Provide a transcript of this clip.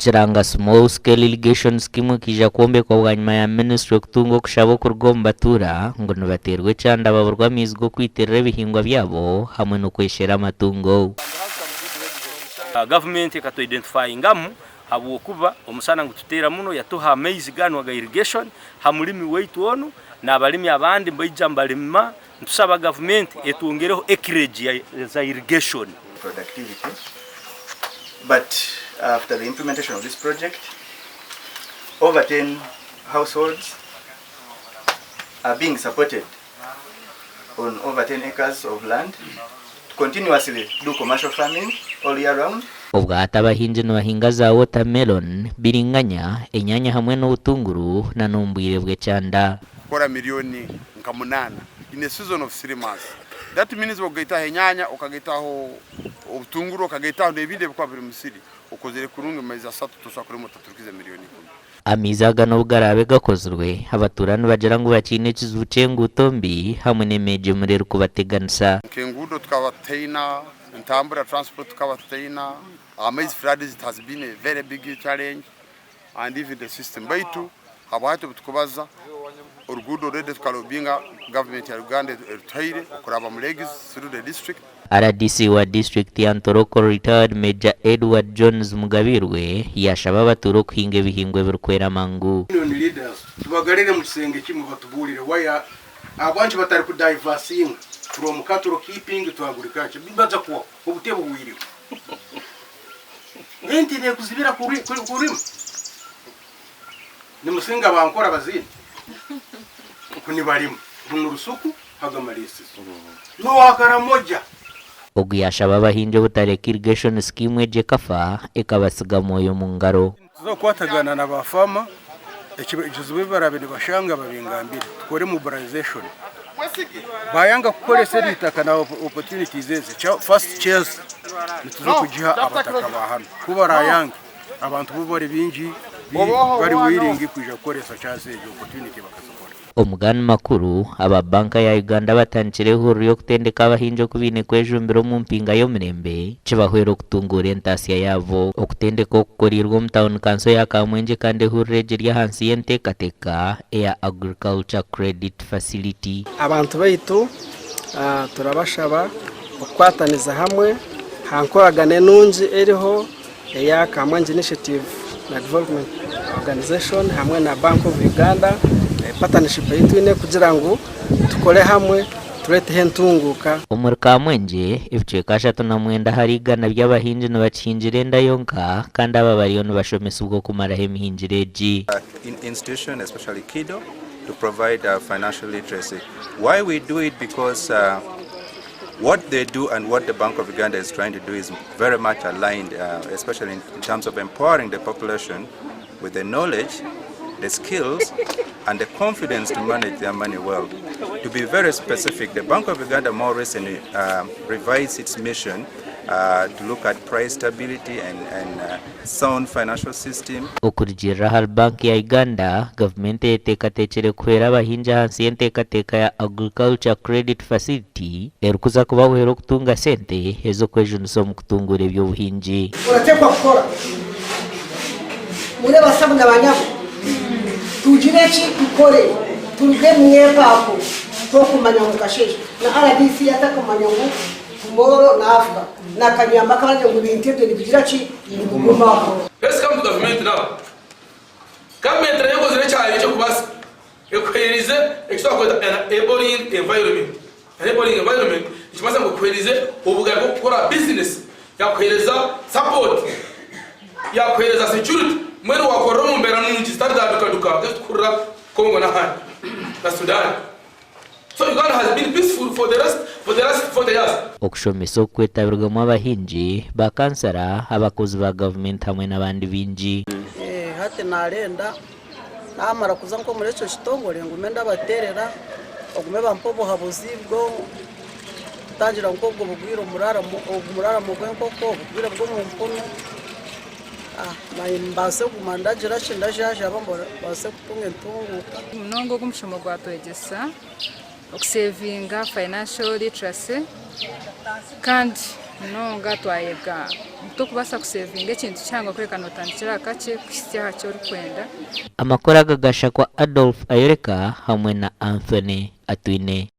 Kiranga Small Scale Irrigation Scheme ekaija kwombekwa bwanyima ya minisiture kutunga okushaba okuruga omu batuura ngu nibateerwa ekyanda baburwa amaizi g'okwitirira ebihingwa byabo hamwe n'okweshera amatungo. Gavumenti ekatu identifyingamu habwokuba omusana ngututeera muno yatuha amaizi ganu aga irrigation ha mulimi waitu onu n'abalimi abandi nibaija nibalima. Nitusaba gavumenti etwongereho acreage za irrigation. productivity but after the implementation of this project over 10 households are being supported on over 10 acres of land to continuously do commercial farming all year round. Obwahati abahingi nibahinga za water melon, biringanya, enyanya hamwe n'obutunguru na n'omu bwire bw'ekyanda. Kukora milioni nka munana in a season of 3 months, that means okugaitaho enyanya, okagaitaho obutunguru, okagaitaho n'ebindi ebikuba biri musiri, okozere kurungi mu mezi 3 tosobola kurema otaturikize milioni 10. Amaizi aga n'obu garaabe gakozirwe, abatuura nibagira ngu bakiine ekizibu ky'enguuto mbi hamwe n'emyegyemure erikubateganisa. Nk'enguudo tukaba tutaina, entambura, transport, tukaba tutaina, amaizi, floods, it has been a very big challenge and even the system, baitu habwahati obutukubaza oruguudo already tukalobinga government ya Uganda erutuhaire okuraba mu legs through the district. RDC wa disiturikiti ya Ntoroko Retired Major Edward Jones Mugabirwe yashaba abatuura okuhinga ebihingwa ebirikwera mangu. Union leaders tubagarire mu kisenge kimwe batubuurire why ahabwanki batari ku diversinga from cattle keeping to agriculture bibaza kuhwaho obute buhwireho ente nekuzibira kurima nimusinga bankora baziine ku nibarima runu rusuku haga amarisizo nowa Karamoja. Ogu yashaba abahingi obutareka irrigation scheme egi ekafa ekabasiga mwoyo omu ngaro. Nituza kukwatagana na ba farmer ekizibu ebi baraabe nibashanga babingambire tukore mobilization. Bayanga kukoresa eri itaka na opportunities ezi, first chance nituza kugiha abataka ba hanu. Ku barayange abantu bo bari bingi bari willing kwija kukoresa chance egi opportunity bakazikora. Omugani makuru, aba Banka ya Uganda batandikire ehururu y'okutendeka abahingi oku baine kwejumbira omu mpinga y'omurembe kibahwera okutunguura entaasya yaabo. Okutendeka oku kukoriirwe omu tauni kanso ya Kamwengye kandi ehururu egi eri ahansi y'enteekateeka eya Agriculture Credit Facility. Abantu baitu turabashaba okukwataniza hamwe aha nkoragana enungi eriho eya Kamwengye Initiative na Development Organization hamwe na Bank of Uganda partnership ei twine kugira ngu tukore hamwe tureeteho entunguuka. Omuri Kamwengye, ebicweka 39% by'abahingi nibakihingira enda yonka kandi aba bariyo nibashomesibwa okumaraho emihingire egi. In institution, especially KIDO, to provide financial literacy. Why we do it? Because what they do and what the Bank of Uganda is trying to do is very much aligned, especially in terms of empowering the population with the knowledge, the skills, and the confidence to manage their money well. To be very specific, the Bank of Uganda more recently revised its mission to look at price stability and sound financial system. Okurugiirira ahari Banka ya Uganda, gavumenti eyeteekateekire kuhwera abahingi ahansi y'enteekateeka ya Agriculture Credit Facility erikuza kubahwera okutunga sente ez'okwejunisa omu kutunguura eby'obuhingi. Orateekwa kukora. Muri abasabu na banyabo, tugire eki tukore turuge omu mwepaako tw'okumanya ngu kasheeshe na RDC atakumanya ngu tomorrow naafa nakanyamba akaragira ngu ebintu ebyo nibigira ki nibigumaho. Let's come to government now. Government nayo ekozire ekyayo ekirikubaasa ekuheerize eki twakweta an enabling environment. Enabling environment nikimanyisa ngu ekuheerize obugabe bw'okukora business, yakuheereza support, yakuheereza security mbwenu wakorera omu mbeera nungi zitari za duka duka nk'ezitukuhurira Congo n'ahandi na Sudan. So Uganda has been peaceful for the last 40 years. Okushomesa oku kwetabirwemu abahingi, ba kansara, abakozi ba gavumenti hamwe n'abandi baingi. Hati narenda namara kuza nk'omuri ekyo kitongore ngume ndabateerera bagume bampe obuhabuzi bwo kutangira nk'obwo bugwire omuraramo gw'enkoko, obugwire bw'omu mpunu mbaase kuguma ndagira ki ndajanjaba mbaase kutunga entunguuka. Munonga ogu omushomo gwatwegyesa okusevinga, financial literacy kandi. Munonga twayega ngu tokubaasa kusevinga ekintu kihango kureka notandikira aha kakye kuhitsya aha ki orikwenda. Amakuru aga gashakwa Adolf Ayoreka hamwe na Anthony Atwine.